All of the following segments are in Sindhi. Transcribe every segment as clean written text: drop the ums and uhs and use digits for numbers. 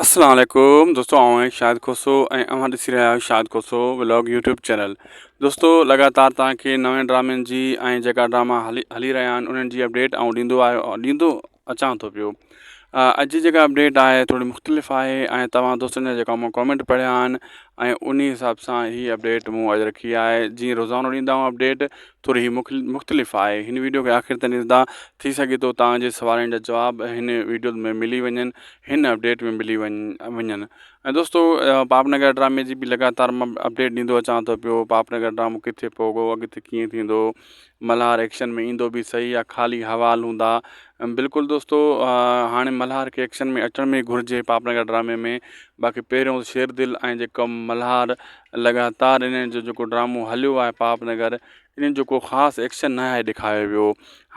السلام عليڪم دوستو آئون آهيان شاهد کوسو ۽ اوهان ڏسي رهيا آهيو Shahid Khoso vlog YouTube channel دوستو لڳاتار توهان کي نوين ڊرامن جي ۽ جيڪا ڊراما هلي هلي رهيا آهن انهن جي اپڊيٽ آئون ڏيندو آهيو ڏيندو اچان ٿو پيو اڄ جي جيڪا اپڊيٽ آهي ٿوري مختلف آهي ۽ توهان دوستن جا جيڪا مون ڪامينٽ پڙهيا آهن ۽ انهي حساب سان هي اپڊيٽ مون اڄ رکي آهي جيئن روزانو ڏيندا آهيون اپڊيٽ ٿوري هي مختلف آهي هن ويڊيو کي آخر تائين ڏسندا ٿي سگهي ٿو توهان جي سوالن جا جواب هن ويڊيو ۾ ملي وڃن هن اپڊيٽ ۾ ملي وڃن ۽ دوستو پاپ نگر ڊرامي جي به لڳاتار مان اپڊيٽ ڏيندو اچان ٿو پيو پاپ نگر ڊرامو ڪٿي پوڳو اڳتي ڪيئن ٿيندو ملهار ايڪشن ۾ ايندو به صحيح يا خالي حوال هوندا بلڪل دوستو هاڻي ملهار کي ايڪشن ۾ اچڻ ۾ گهرجي پاپ نگر ڊرامي ۾ باقي پهريون شير دل ۽ جيڪو ملهار لڳاتار انهن جو جيڪو ڊرامو هليو آهي پاپ نگر انهن جو ڪو خاص ايڪشن نه آهي ڏيکاريو ويو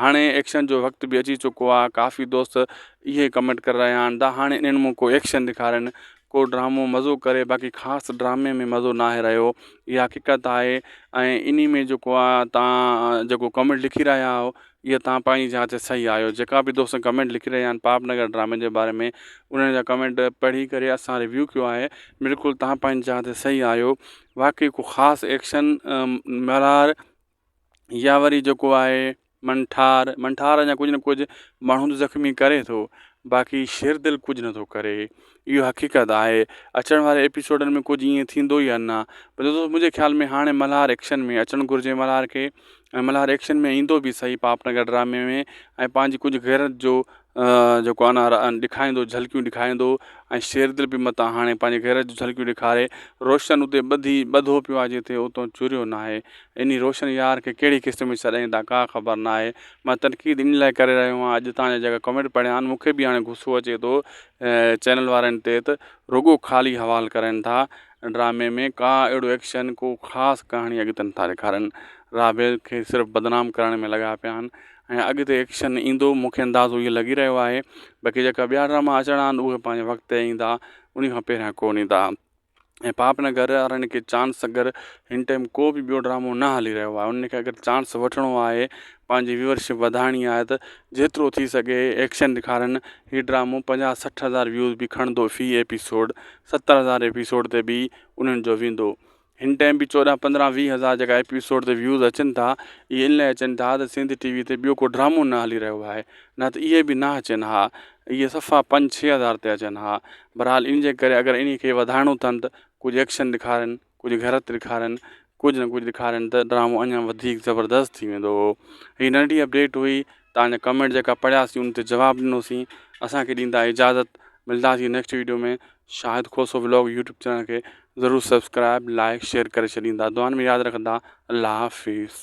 هاڻي ايڪشن جو وقت به اچي چڪو آهي ڪافي دوست اهي ڪمينٽ ڪري رهيا آهن ته هاڻي انهن مون ڪو ايڪشن ڏيکارين ڪو ڊرامو مزو ڪري باقي خاص ڊرامي ۾ مزو ناهي رهيو اها حقيقت آهي ۽ انهي ۾ جيڪو آهي تان جيڪو ڪمينٽ لکي رهيا آهيو اها تان پنهنجي جاء تي صحيح آهيو جيڪا به دوست ڪمينٽ لکي رهيا آهن پاپ نگر ڊرامي جي باري ۾ انهن جا ڪمينٽ پڙهي ڪري اسان ريويو ڪيو آهي بلڪل تان پنهنجي جاء تي صحيح آهيو واقعي ڪو خاص ايڪشن ملهار يا وري جيڪو آهي منٺار منٺار اڃا ڪجهه نه ڪجهه ماڻهو ته زخمي ڪري ٿو باقي شيردل ڪجهه نٿو ڪري اهو حقيقت آهي اچڻ واري ايپيسوڊن ۾ ڪجهه ائين ٿيندو يا نه پر دوستو منهنجي خيال ۾ هاڻي ملهار ايڪشن ۾ اچڻ گهرجي ملهار کي ۽ ملهار ايڪشن ۾ ايندو به صحيح پاپ نگر ڊرامي ۾ ۽ پنهنجي ڪجهه غيرت جو جيڪو آهي نه ڏکائيندو جهلڪيون ڏکائيندو ۽ شيردل به متان هاڻي پنهنجي غيرت جون جهلڪيون ڏيکاري روشن اتي ٻڌي ٻڌو پيو آهي جتي اتو چريو ناهي انهي روشن يار کي ڪهڙي قسط ۾ ڇڏائيندا ڪا خبر ناهي مان تنقيد ان لاء ڪري رهيو آهيان اڄ تان جا جيڪا ڪمينٽ پڙهيا آهن مون کي به هاڻي غصو اچي ٿو چينل وارن تي ته رڳو خالي حوال ڪرن ٿا ڊرامي ۾ ڪا اهڙو ايڪشن ڪو خاص ڪهاڻي اڳتي نٿا ڏيکارن رابيل کي صرف بدنام ڪرڻ ۾ لڳا پيا آهن ۽ اڳتي ايڪشن ايندو مون کي اندازو اهو لڳي رهيو آهي باقي جيڪا ٻيا ڊراما اچڻا آهن اهي پنهنجي وقت تي ايندا ان کان پهريان ڪونه ايندا ۽ پاپ نگر وارن کي چانس اگر هن ٽائيم ڪو به ٻيو ڊرامو نه هلي رهيو آهي ان کي اگر چانس وٺڻو آهي پنهنجي ويورشپ وڌائڻي آهي ته جيترو ٿي سگهي ايڪشن ڏيکارن هي ڊرامو پنجاهه 60 هزار ويوز به کڻندو في ايپيسوڊ 70 هزار ايپيسوڊ تي به انهن جو ويندو هن ٽائيم به 14 15 20 هزار جيڪا ايپيسوڊ تي ويوز اچن ٿا اهي ان لاء اچن ٿا ته سنڌ ٽي وي تي ٻيو ڪو ڊرامو نه هلي رهيو آهي نه ته اهي به نه اچن ها اهي صفا پنج ڇهه هزار تي اچن ها بهرحال ان جي ڪري اگر انهي کي وڌائڻو اٿن ته ڪجهه ايڪشن ڏيکارن ڪجهه غيرت ڏيکارن ڪجهه نه ڪجهه ڏيکارن ته ڊرامو اڃا وڌيڪ زبردست ٿي ويندو هي ننڍي اپڊيٽ هئي توهان جا ڪمينٽ جيڪا پڙهياسين ان تي جواب ڏنوسين اسان کي ڏيندا اجازت ملداسين next video ۾ Shahid Khoso vlog YouTube channel کي ضرور سبسڪرائب لائڪ شيئر ڪري ڇڏيندا دعائن ۾ ياد رکندا الله حافظ.